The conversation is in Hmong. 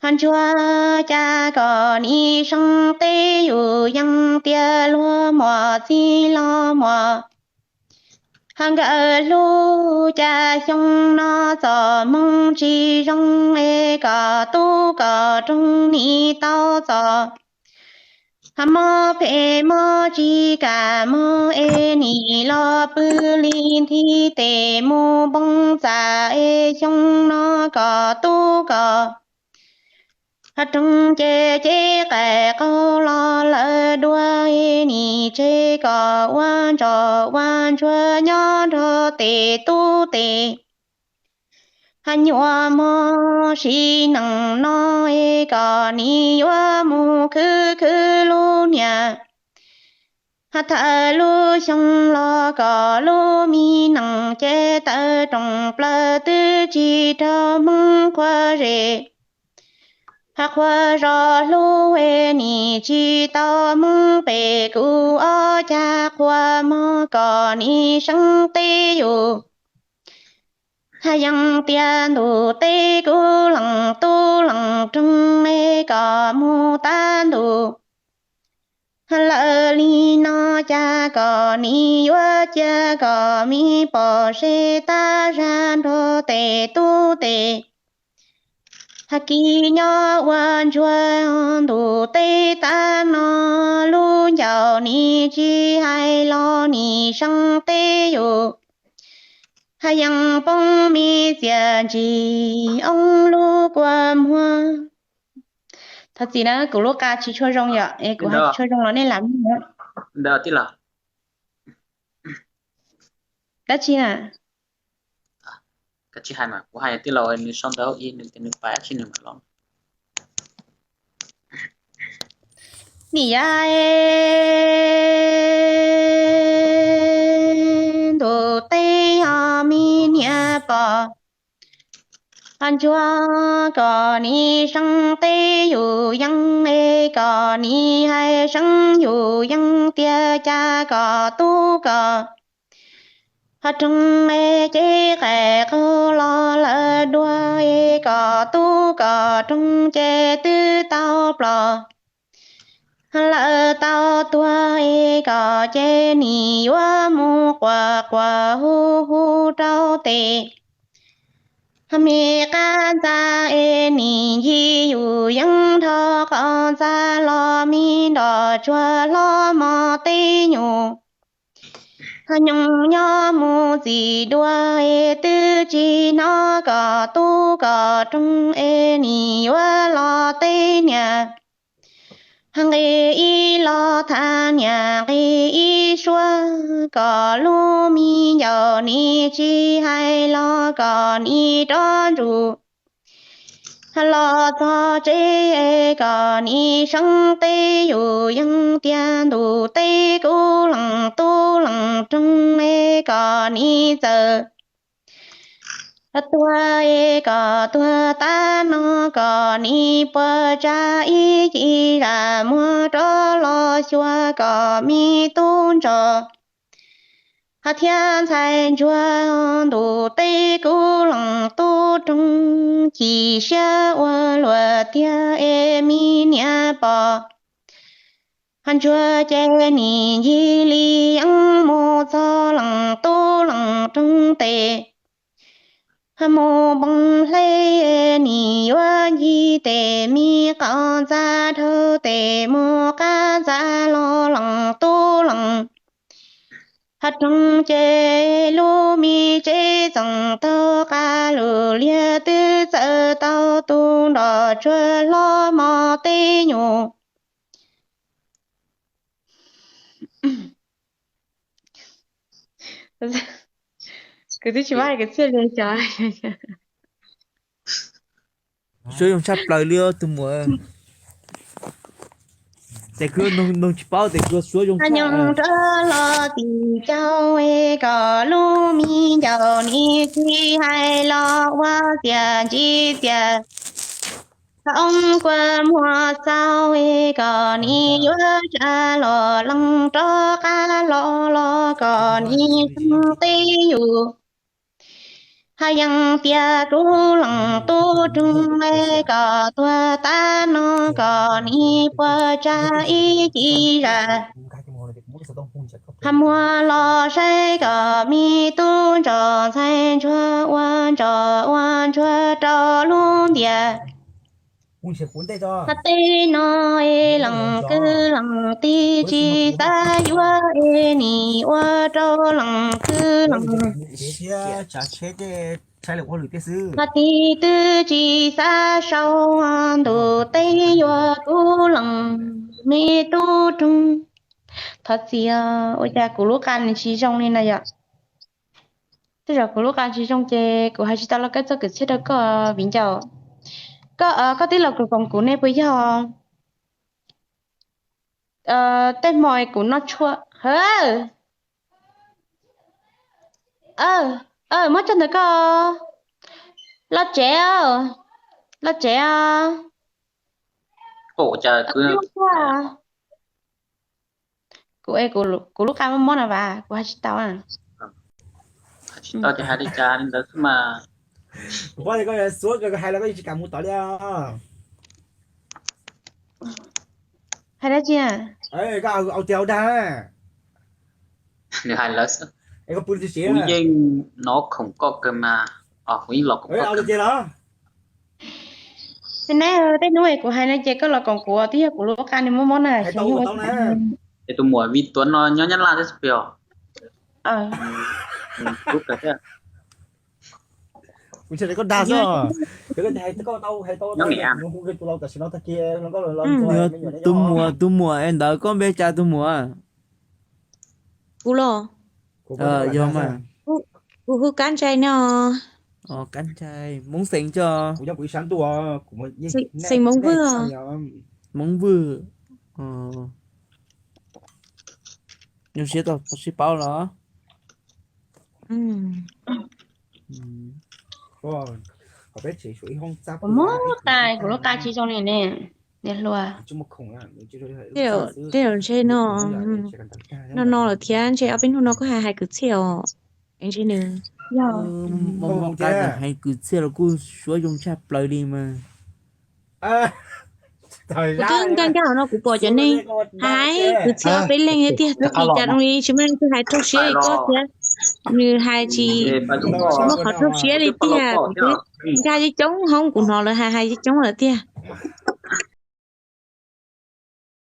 Ntsuag cas kom nim seev teb yus yeej tias luag muaj txiv los muaj. Hos nkawd hlub cas xyoo no txoj hmoo tsis zoo es kom tub kom roog nim tau txom. Hos mob phem mob tsis kam mob es nim los pw li nthi tes mus npoo txaj es xyoo no kom tub kom roog ces cev qaib qaug los lawm dua es nim tseg kom ua ntsos ua ntsuag nyob nrog tes tub tes. Hos nyuam mog sim neej no es kom nim yuav mus khwv khwv lub niag. Hos thawj lub xyoo los kom lub me neej ces tawm rooj plaws twb tsis raug hmoov qhuav zes. Hos qhuav zos hlub es nim tsis tau hmoov pem kuv ob cag qhua mog kom nim seev teb yus. Hos yeej tias ntuj teb kuv leej tub leej roog es kom mus tag ntuj. Hos lawm li no cas kom nim yuav cia kom me pom seb tab zag nrog tes tub tes. Hos kis nyob ua ntsuag ntuj teb tag no lub ncauj nim tsis hais los nim seev teb yus. Hos yeej poob me txiaj ntsig oob lub kua muag. Thov txim na, kuv lub qa tsis tshua zoo yom, es kuv hais tsis tshua zoo los nej lam mloog. Dab tsi na? Kuv hais tij laug nws sau ntawv ib nws tias nws pais dab tsi nws mam los. Nim yav ntuj teb ho me niam pom. Hos ntsuag kom nim seev teb yus yeej es kom nim hais seev yus yeej tias cas kom tub kom. Hos roog es cev qaib qaug los lawm dua es kom tub kom roog ces twb tau plom. Hos lawm tau tuag es kom ces nim yuav mus quas quas hu hu rau tes. Hos me qab ntxa es nim ncig yus yeej nrho qos ntxa los me nroj tsuag hlob mos teb nyuj. Hos nyoos nyob mus txim dua es twb tsis hnov kom tub kom roog es nim yuav los teb niam. Hos nqe ib los tham niam nqe ib suab kom lub me ncauj nim tsis hais los kom nim rov ntsum. Hos los txog tsev es kom nim seev teb yus yeej tiag ntuj teb kuv leej tub leej roog es kom nim txawm tuag es kom tuag tag no kom nim puas tsa ib ci zam muag rov los xyuas kom me tub ntsos. Hos thiab ntxhais ntsuag ntuj teb kuv leej tub roog ci siab ua luaj tiag es me niam pom. Hos ntsuag ces nim ncig li yeej mus txog leej tub leej roog tes. Hos mus npoo hle nim yuav ncig tes me qos ntxa dhau tes mus qab ntxa los leej tub leej. Hos roog ces lub me tsev txoos taug qab lug liag twb txawm tau tus nroj tsuag hlob mos teb nyuj. Kuv twb tsis paub hais kwv txhiaj li cas. Suab zoo tshaj plaws li tus muam. Tes kuv noog tsis paub tes kuv suab zoo tshaj. Nyoos rov los tim caug es kom lub me ncauj nim tsis hais los ua txiaj ntsig txiaj. Hos oob kua muag xaus es kom nim yuav tsa los leej rov qab los los kom nim seev teb yus. Haj yeej tias kuv leej tub roog es kom tuag tag no kom nim puas tsa ib ci zam. Haj muag los saib kom me tub ntsos ntxhais ntsuag ua ntsos ua ntsuag rau lub ntiaj teb no es leej kwv leej tij tsis xav yuav es nim ua rau leej kwv leej tij twb tsis xav sau ntuj teb yuav kuv leej me tub roog. Thov txim, ua cas kuv lub qa nws tsis zoo li na yom? Tej zaum kuv lub qa tsis zoo ces kuv hais tsis tau los koj txoj kwv txhiaj rau koj viv ncaus. Koj, koj tib los kuv koom kuv ne puas yog? Tej hmo kuv noj tshuaj. Muab tso ntawm koj. Los tsev, los tsev os. Kuv es kuv lub qa mob mob na vas, kuv hais tsis tau. Hais li cas li ntawd xwb mas. Kuv paub tias koj xuav kawg, koj hais los koj yeej tsis kam mus tom li. Hais dab tsi? Koj au tiag au dag. Nws hais lawv xwb. Kuv yeej nov khoom koj kawg mas. Kuv yeej los koom koj tiag los. Neb, tej hnub kuv hais no ces koj los koom kuv, twb yog kuv lub qa nws mob mob na. Es tus muam Vij Tuam no nyob Nyab Laj thiab xwb pes os? Kuv ntshai koj dag xwb. Nyob Nghệ An. Tus muam, tus muam es ntawd koj npe cas tus muam? Kuv los? Yog mas. Kuv hu Kab Ntsais no. Kab Ntsais, Hmoob xeem tso? Xeem Hmoob Vwj. Hmoob Vwj. Zoo siab tau sib paub los. Kuv mob tas, kuv lub qa tsis zoo li ne, niam hluas. Tej zaum ntshe no, no no lawm thiab, ntshe ob peb hnub no koj hais hais kwv txhiaj os. Ntshe nws mob mob qa, hais kwv txhiaj los kuj suab zoo tshaj plaws li mas. Kuv twb nkag nkag hauv no kuv pom cov neeg hais kwv txhiaj ob peb leeg thiab tiag, twb cia zoo li tsis muaj leej twg hais raug siab li koj thiab. Nws hais tsis, tsis muaj qhov raug siab li tiag, kuv twb nkag coob coob hoob kuv hnov lawv hais hais coob coob lawm tiag.